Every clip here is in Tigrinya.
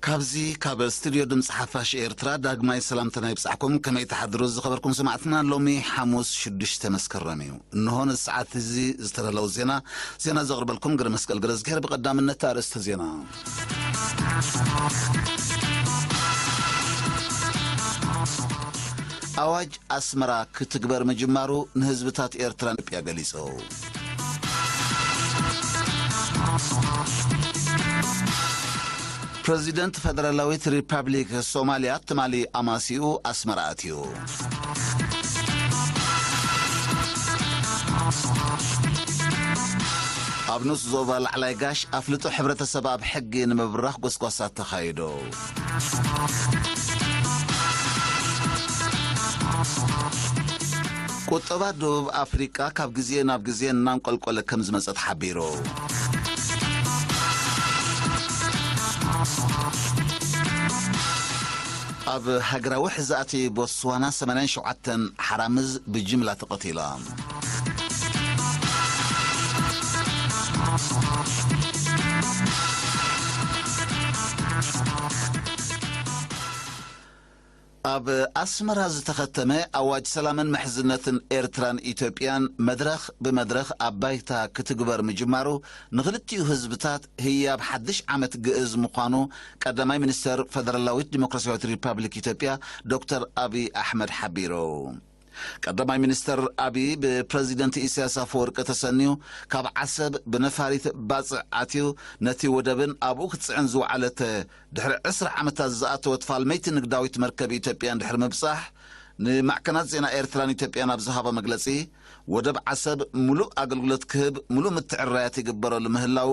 ካብዚ ካብ ስቱድዮ ድምፂ ሓፋሽ ኤርትራ ዳግማይ ሰላምታና ይብጻሕኩም። ከመይ ትሓድሩ ዝኸበርኩም ሰማዕትና? ሎሚ ሓሙስ ሽዱሽተ መስከረም እዩ። እንሆ ንሰዓት እዚ ዝተዳለዉ ዜና፣ ዜና ዘቕርበልኩም ግርመስቀል ገረዝግሄር። ብቐዳምነት ኣርእስቲ ዜና። ኣዋጅ ኣስመራ ክትግበር ምጅማሩ ንህዝብታት ኤርትራን ኢትዮጵያ ገሊጹ። ፕረዚደንት ፈደራላዊት ሪፓብሊክ ሶማልያ ትማሊ ኣማሲኡ ኣስመራ ኣትዩ። ኣብ ንኡስ ዞባ ላዕላይ ጋሽ ኣፍልጦ ሕብረተሰብ ኣብ ሕጊ ንምብራኽ ጎስጓሳት ተኻይዶ። ቁጠባ ደቡብ ኣፍሪቃ ካብ ግዜ ናብ ግዜ እናንቆልቆለ ከም ዝመጸ ተሓቢሩ። ኣብ ሃገራዊ ሕዛእቲ ቦትስዋና ሰማንያን ሸውዓተን ሓራምዝ ብጅምላ ተቐቲሎም። ኣብ ኣስመራ ዝተኸተመ ኣዋጅ ሰላምን ምሕዝነትን ኤርትራን ኢትዮጵያን መድረኽ ብመድረኽ ኣብ ባይታ ክትግበር ምጅማሩ ንኽልቲኡ ህዝብታት ህያብ ሓድሽ ዓመት ግእዝ ምዃኑ ቀዳማይ ሚኒስተር ፈደራላዊት ዲሞክራሲያዊት ሪፓብሊክ ኢትዮጵያ ዶክተር ኣብይ ኣሕመድ ሓቢሩ። ቀዳማይ ሚኒስተር ኣብይ ብፕረዚደንት ኢሳያስ ኣፈወርቂ ተሰንዩ ካብ ዓሰብ ብነፋሪት ባጽዕ ኣትዩ ነቲ ወደብን ኣብኡ ክትጽዕን ዝወዓለት ድሕሪ ዕስራ ዓመታት ዝኣተወት ፋልመይቲ ንግዳዊት መርከብ ኢትዮጵያ እንድሕሪ ምብጻሕ፣ ንማዕከናት ዜና ኤርትራን ኢትዮጵያን ኣብ ዝሃቦ መግለጺ፣ ወደብ ዓሰብ ምሉእ ኣገልግሎት ክህብ ምሉእ ምትዕርራያት ይግበረሉ ምህላዉ፣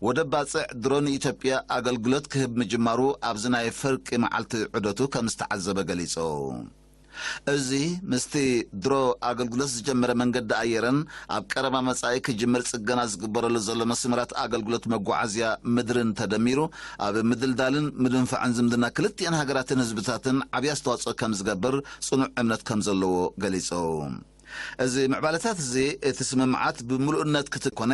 ወደብ ባጽዕ ድሮ ንኢትዮጵያ ኣገልግሎት ክህብ ምጅማሩ ኣብዚ ናይ ፍርቂ መዓልቲ ዑደቱ ከም ዝተዓዘበ ገሊጹ። እዚ ምስቲ ድሮ ኣገልግሎት ዝጀመረ መንገዲ ኣየርን ኣብ ቀረባ መጻኢ ክጅምር ጽገና ዝግበረሉ ዘሎ መስመራት ኣገልግሎት መጓዓዝያ ምድርን ተደሚሩ፣ ኣብ ምድልዳልን ምድንፋዕን ዝምድና ክልቲኣን ሃገራትን ህዝብታትን ዓብዪ ኣስተዋጽኦ ከም ዝገብር ጽኑዕ እምነት ከም ዘለዎ ገሊጹ። እዚ ምዕባለታት እዚ እቲ ስምምዓት ብምሉእነት ክትኮነ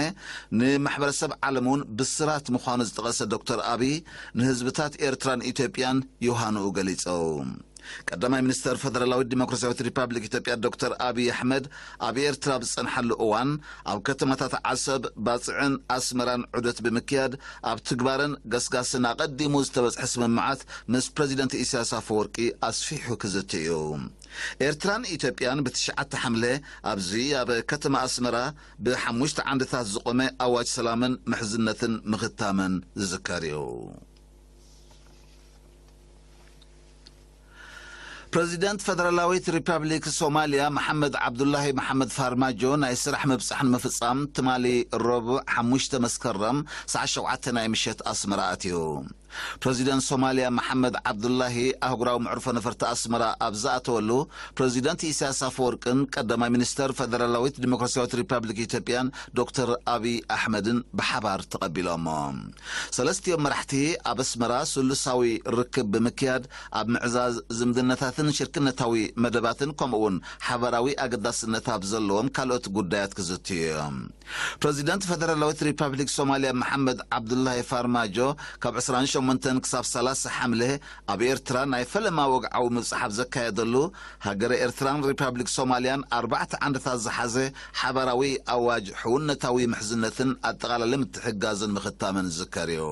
ንማሕበረሰብ ዓለም እውን ብስራት ምዃኑ ዝጠቐሰ ዶክተር ኣብይ፣ ንህዝብታት ኤርትራን ኢትዮጵያን ዮሃንኡ ገሊጹ። ቀዳማይ ሚኒስተር ፈደራላዊት ዲሞክራሲያዊት ሪፓብሊክ ኢትዮጵያ ዶክተር ኣብይ ኣሕመድ ኣብ ኤርትራ ኣብ ዝጸንሓሉ እዋን፣ ኣብ ከተማታት ዓሰብ፣ ባጽዕን ኣስመራን ዑደት ብምክያድ፣ ኣብ ትግባርን ገስጋስን ኣቐዲሙ ዝተበጽሐ ስምምዓት ምስ ፕረዚደንት ኢሳያስ ኣፈወርቂ ኣስፊሑ ክዝቲ እዩ። ኤርትራን ኢትዮጵያን ብትሽዓተ ሓምለ ኣብዚ ኣብ ከተማ ኣስመራ ብሓሙሽተ ዓንድታት ዝቖመ ኣዋጅ ሰላምን ምሕዝነትን ምኽታመን ዝዝከር እዩ። ፕረዚደንት ፈደራላዊት ሪፓብሊክ ሶማልያ መሓመድ ዓብዱላሂ መሓመድ ፋርማጆ ናይ ስራሕ ምብጻሕ ንምፍጻም ትማሊ ረቡዕ ሓሙሽተ መስከረም ሰዓት ሸውዓተ ናይ ምሸት ኣስመራ ኣትዩ። ፕረዚደንት ሶማልያ መሓመድ ዓብዱላሂ ኣህጉራዊ መዕርፎ ነፈርቲ ኣስመራ ኣብ ዝኣተወሉ፣ ፕረዚደንት ኢሳያስ ኣፈወርቅን ቀዳማይ ሚኒስተር ፈደራላዊት ዲሞክራሲያዊት ሪፓብሊክ ኢትዮጵያን ዶክተር ኣብይ ኣሕመድን ብሓባር ተቐቢሎሞ። ሰለስቲኦም መራሕቲ ኣብ ኣስመራ ስሉሳዊ ርክብ ብምክያድ ኣብ ምዕዛዝ ዝምድነታትን ሽርክነታዊ መደባትን ከምኡ'ውን ሓበራዊ ኣገዳስነት ኣብ ዘለዎም ካልኦት ጉዳያት ክዝትዩ እዮም። ፕረዚደንት ፈደራላዊት ሪፓብሊክ ሶማልያ መሓመድ ዓብዱላሂ ፋርማጆ ካብ ዕስራን ሸሞንተን ክሳብ ሰላሳ ሓምለ ኣብ ኤርትራ ናይ ፈለማ ወግዓዊ ምብጻሕ ኣብ ዘካየደሉ፣ ሃገረ ኤርትራን ሪፓብሊክ ሶማልያን ኣርባዕተ ዓንድታት ዝሓዘ ሓባራዊ ኣዋጅ ሕውነታዊ ምሕዝነትን ኣጠቓላሊ ምትሕግጋዝን ምኽታመን ዝዝከር እዩ።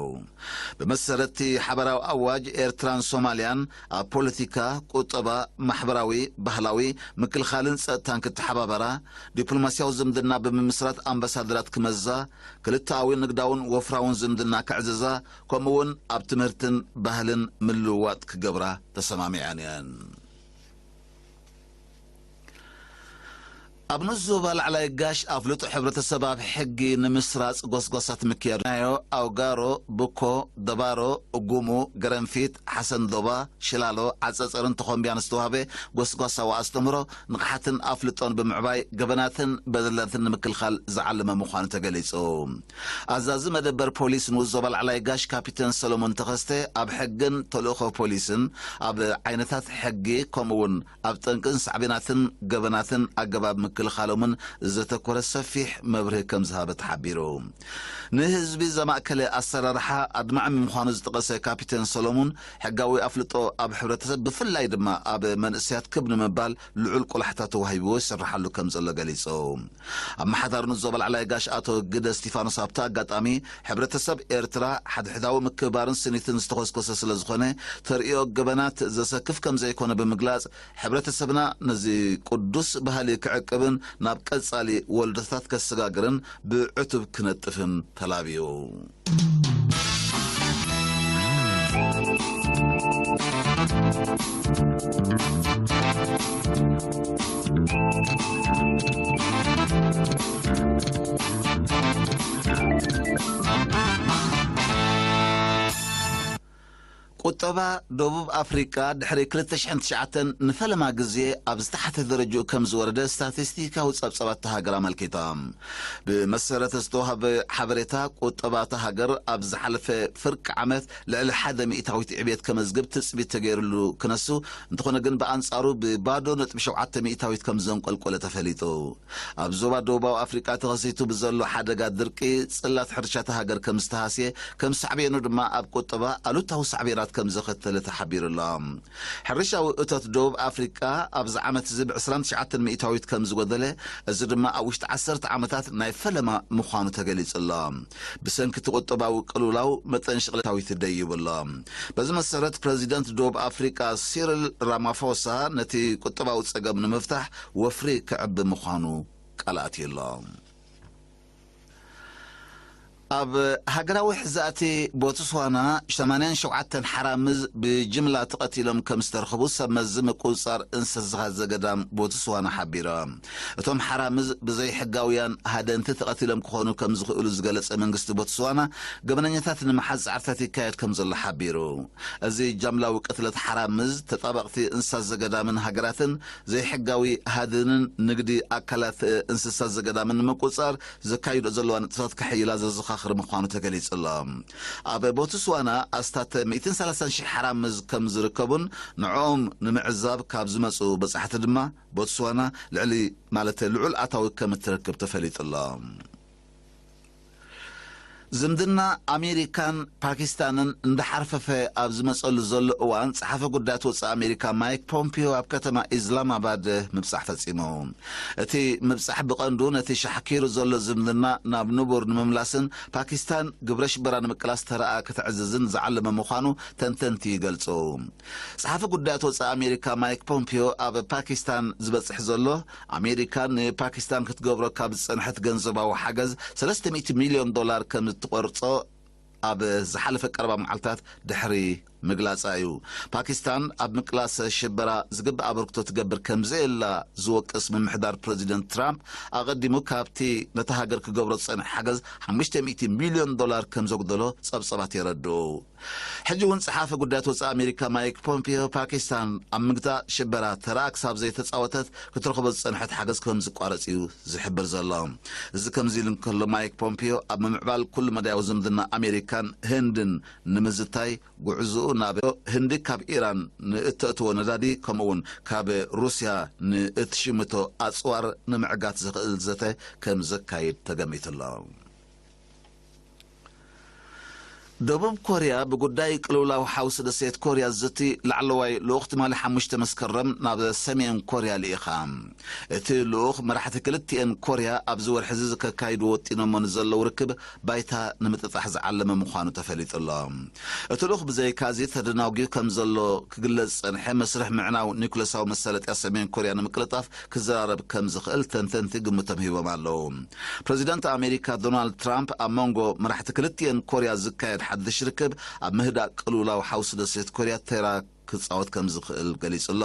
ብመሰረት እቲ ሓባራዊ ኣዋጅ፣ ኤርትራን ሶማልያን ኣብ ፖለቲካ፣ ቁጠባ፣ ማሕበራዊ፣ ባህላዊ፣ ምክልኻልን ጸጥታን ክተሓባበራ፣ ዲፕሎማስያዊ ዝምድና ብምምስራት ኣምባሳደራት ክመዛ፣ ክልተኣዊ ንግዳውን ወፍራውን ዝምድና ክዕዝዛ፣ ከምኡ'ውን ኣብ ትምህርትን ባህልን ምልውዋጥ ክገብራ ተሰማሚዐን እየን። ኣብ ንኡስ ዞባ ላዕላይ ጋሽ ኣፍልጦ ሕብረተሰብ ኣብ ሕጊ ንምስራጽ ጎስጓሳት ምክያዱ ናዮ ኣውጋሮ፣ ብኮ፣ ደባሮ፣ ጉሙ፣ ገረንፊት፣ ሓሰን ዶባ፣ ሽላሎ፣ ዓጸጸርን ተኾምቢያን ዝተዋህበ ጎስጓሳዊ ኣስተምህሮ ንቕሓትን ኣፍልጦን ብምዕባይ ገበናትን በደላትን ንምክልኻል ዝዓለመ ምዃኑ ተገሊጹ። ኣዛዚ መደበር ፖሊስ ንኡስ ዞባ ላዕላይ ጋሽ ካፒተን ሰሎሞን ተኸስተ ኣብ ሕግን ተልእኾ ፖሊስን ኣብ ዓይነታት ሕጊ ከምኡ'ውን ኣብ ጠንቅን ሳዕቤናትን ገበናትን ኣገባብ ምክልኻል ምክልኻሎምን ዘተኮረ ሰፊሕ መብርሂ ከም ዝሃበ ተሓቢሩ። ንህዝቢ ዘማእከለ ኣሰራርሓ ኣድማዒ ምዃኑ ዝጠቐሰ ካፒቴን ሰሎሙን፣ ሕጋዊ ኣፍልጦ ኣብ ሕብረተሰብ ብፍላይ ድማ ኣብ መንእሰያት ክብ ንምባል ልዑል ቆላሕታ ተዋሂብዎ ይስርሓሉ ከም ዘሎ ገሊጹ። ኣመሓዳሪ ዞባ ላዕላይ ጋሽ ኣቶ ግደ እስቲፋኖስ ኣብቲ ኣጋጣሚ፣ ሕብረተሰብ ኤርትራ ሓድሕዳዊ ምክብባርን ስኒትን ዝተኾስኮሰ ስለ ዝኾነ፣ ተርእዮ ገበናት ዘሰክፍ ከም ዘይኮነ ብምግላጽ፣ ሕብረተሰብና ነዚ ቅዱስ ባህሊ ክዕቅብን ናብ ቀጻሊ ወለዶታት ከሰጋግርን ብዕቱብ ክነጥፍን ተላብዩ። ቁጠባ ደቡብ ኣፍሪቃ ድሕሪ ክልተ ሽሕን ትሽዓተን ንፈለማ ግዜ ኣብ ዝተሓተ ደረጃኡ ከም ዝወረደ ስታቲስቲካዊ ጸብጻባት እታ ሃገር ኣመልኪታ። ብመሰረት ዝተዋህበ ሓበሬታ፣ ቁጠባ እታ ሃገር ኣብ ዝሓለፈ ፍርቂ ዓመት ልዕሊ ሓደ ሚእታዊት ዕብየት ከመዝግብ ትጽቢት ተገይሩሉ ክነሱ፣ እንተኾነ ግን ብኣንጻሩ ብባዶ ነጥቢ ሸውዓተ ሚእታዊት ከም ዘንቆልቆለ ተፈሊጡ። ኣብ ዞባ ደቡባዊ ኣፍሪቃ ተኸሲቱ ብዘሎ ሓደጋ ድርቂ፣ ጽላት ሕርሻ እታ ሃገር ከም ዝተሃስየ፣ ከም ሳዕቤኑ ድማ ኣብ ቁጠባ ኣሉታዊ ሳዕቤናት ከም ዘኸተለ ተሓቢሩ ኣሎ። ሕርሻዊ እቶት ደቡብ ኣፍሪቃ ኣብዚ ዓመት እዚ ብ ዕስራን ትሽዓተን ሚእታዊት ከም ዝጎደለ፣ እዚ ድማ ኣብ ውሽጢ ዓሰርተ ዓመታት ናይ ፈለማ ምዃኑ ተገሊጹ ኣሎ። ብሰንኪ እቲ ቁጠባዊ ቅልውላው መጠን ሽቕለታዊት ደይቡ ኣሎ። በዚ መሰረት ፕረዚደንት ደቡብ ኣፍሪቃ ሲሪል ራማፎሳ ነቲ ቁጠባዊ ጸገም ንምፍታሕ ወፍሪ ክዕቢ ምዃኑ ቃል ኣትዩ ኣሎ። ኣብ ሃገራዊ ሕዛእቲ ቦትስዋና ሸማንያን ሸውዓተን ሓራምዝ ብጅምላ ተቐቲሎም ከም ዝተረኸቡ ሰብ መዚ ምቁጽጻር እንስሳ ዘገዳም ቦትስዋና ሓቢሮም። እቶም ሓራምዝ ብዘይ ሕጋውያን ሃደንቲ ተቐቲሎም ክኾኑ ከም ዝኽእሉ ዝገለጸ መንግስቲ ቦትስዋና፣ ገበነኛታት ንምሓዝ ጻዕርታት ይካየድ ከም ዘሎ ሓቢሩ። እዚ ጃምላዊ ቅትለት ሓራምዝ ተጣበቕቲ እንስሳ ዘገዳምን ሃገራትን ዘይሕጋዊ ሃድንን ንግዲ ኣካላት እንስሳ ዘገዳምን ንምቁጽጻር ዘካይዶ ዘለዋ ንጥፈታት ከሕይላ ዘዘኻኽር ምዃኑ ተገሊጹ ኣሎ። ኣብ ቦትስዋና ኣስታት ሚእትን ሰላሳን ሽሕ ሓራምዝ ከም ዝርከቡን ንዕኦም ንምዕዛብ ካብ ዝመጹ በጻሕቲ ድማ ቦትስዋና ልዕሊ፣ ማለት ልዑል ኣታዊ ከም እትረክብ ተፈሊጡ ኣሎ። ዝምድና ኣሜሪካን ፓኪስታንን እንዳሓርፈፈ ኣብ ዝመጸሉ ዘሎ እዋን፣ ጸሓፊ ጉዳያት ወጻኢ ኣሜሪካ ማይክ ፖምፒዮ ኣብ ከተማ ኢስላማባድ ምብጻሕ ፈጺሙ። እቲ ምብጻሕ ብቐንዱ ነቲ ሻሕኪሩ ዘሎ ዝምድና ናብ ንቡር ንምምላስን ፓኪስታን ግብረ ሽበራ ንምቅላስ ተራኣ ከተዕዝዝን ዝዓለመ ምዃኑ ተንተንቲ ይገልጹ። ጸሓፊ ጉዳያት ወጻኢ ኣሜሪካ ማይክ ፖምፒዮ ኣብ ፓኪስታን ዝበጽሕ ዘሎ፣ ኣሜሪካ ንፓኪስታን ክትገብሮ ካብ ዝጸንሐት ገንዘባዊ ሓገዝ ሰለስተ ሚእቲ ሚልዮን ዶላር ከም እትቆርጾ ኣብ ዝሓለፈ ቀረባ መዓልታት ድሕሪ ምግላጻ እዩ። ፓኪስታን ኣብ ምቅላስ ሽበራ ዝግባእ ኣበርክቶ ትገብር ከም ዘየላ ዝወቅስ ምምሕዳር ፕረዚደንት ትራምፕ፣ ኣቐዲሙ ካብቲ ነታ ሃገር ክገብሮ ዝጸንሐ ሓገዝ ሓሙሽተ ሚእቲ ሚልዮን ዶላር ከም ዘጉደሎ ጸብጸባት የረድኡ። ሕጂ እውን ጸሓፊ ጉዳያት ወጻኢ ኣሜሪካ ማይክ ፖምፒዮ፣ ፓኪስታን ኣብ ምግታእ ሽበራ ተራ ክሳብ ዘይተጻወተት ክትረኽቦ ዝጸንሐት ሓገዝ ከም ዝቋረጽ እዩ ዝሕብር ዘሎ። እዚ ከምዚ ኢሉ እንከሎ፣ ማይክ ፖምፒዮ ኣብ ምምዕባል ኩሉ መዳያዊ ዝምድና ኣሜሪካን ህንድን ንምዝታይ፣ ጉዕዞኡ ናብ ህንዲ ካብ ኢራን ንእተእትዎ ነዳዲ፣ ከምኡውን ካብ ሩስያ ንእትሽምቶ ኣጽዋር ንምዕጋት ዘኽእል ዘተ ከም ዘካይድ ተገሚቱ ኣሎ። ደቡብ ኮርያ ብጉዳይ ቅልውላው ሓውሲ ደሴት ኮርያ ዝዝቲ ላዕለዋይ ልኡኽ ትማሊ ሓሙሽተ መስከረም ናብ ሰሜን ኮርያ ልኢኻ። እቲ ልኡኽ መራሕቲ ክልቲኤን ኮርያ ኣብዚ ወርሒ እዚ ከካይዱ ወጢኖሞ ንዘለዉ ርክብ ባይታ ንምጥጣሕ ዝዓለመ ምዃኑ ተፈሊጡ ኣሎ። እቲ ልኡኽ ብዘይካዚ ተደናጒዩ ከም ዘሎ ክግለጽ ዝጸንሐ መስርሕ ምዕናው ኒውክለሳዊ መሳለጥያ ሰሜን ኮርያ ንምቅልጣፍ ክዘራረብ ከም ዝኽእል ተንተንቲ ግምቶም ሂቦም ኣለዉ። ፕረዚደንት ኣሜሪካ ዶናልድ ትራምፕ ኣብ መንጎ መራሕቲ ክልቲኤን ኮርያ ዝካየድ ሓድሽ ርክብ ኣብ ምህዳእ ቅልውላው ሓውሲ ደሴት ኮርያ ተራ ክጻወት ከም ዝኽእል ገሊጹ ኣሎ።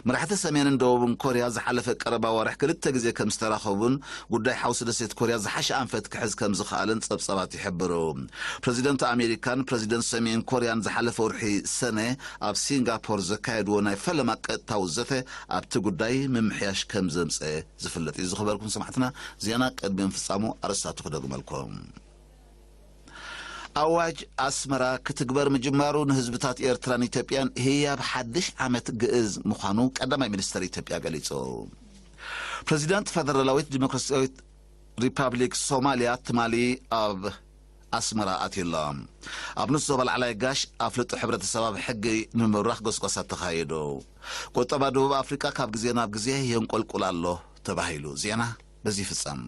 መራሕቲ ሰሜንን ደቡብን ኮርያ ዝሓለፈ ቀረባ ዋርሕ ክልተ ግዜ ከም ዝተራኸቡን ጉዳይ ሓውሲ ደሴት ኮርያ ዝሓሸ ኣንፈት ክሕዝ ከም ዝኽኣልን ጸብጻባት ይሕብሩ። ፕረዚደንት ኣሜሪካን ፕረዚደንት ሰሜን ኮርያን ዝሓለፈ ወርሒ ሰነ ኣብ ሲንጋፖር ዘካየድዎ ናይ ፈለማ ቀጥታዊ ዘተ ኣብቲ ጉዳይ ምምሕያሽ ከም ዘምጸ ዝፍለጥ እዩ። ዝኸበርኩም ሰማዕትና፣ ዜና ቅድሚ ምፍጻሙ ኣርእስታቱ ክደግመልኩም። ኣዋጅ ኣስመራ ክትግበር ምጅማሩ ንህዝብታት ኤርትራን ኢትዮጵያን ህያብ ሓድሽ ዓመት ግእዝ ምዃኑ ቀዳማይ ሚኒስተር ኢትዮጵያ ገሊጹ። ፕሬዚዳንት ፈደራላዊት ዲሞክራሲያዊት ሪፓብሊክ ሶማሊያ ትማሊ ኣብ ኣስመራ ኣትዩ ኣሎ። ኣብ ንሱ ዞባ ላዕላይ ጋሽ ኣፍልጦ ሕብረተሰብ ኣብ ሕጊ ንምብራኽ ጎስጓሳት ተኻየዱ። ቁጠባ ደቡብ ኣፍሪቃ ካብ ግዜ ናብ ግዜ የንቆልቁል ኣሎ ተባሂሉ። ዜና በዚ ይፍጸም።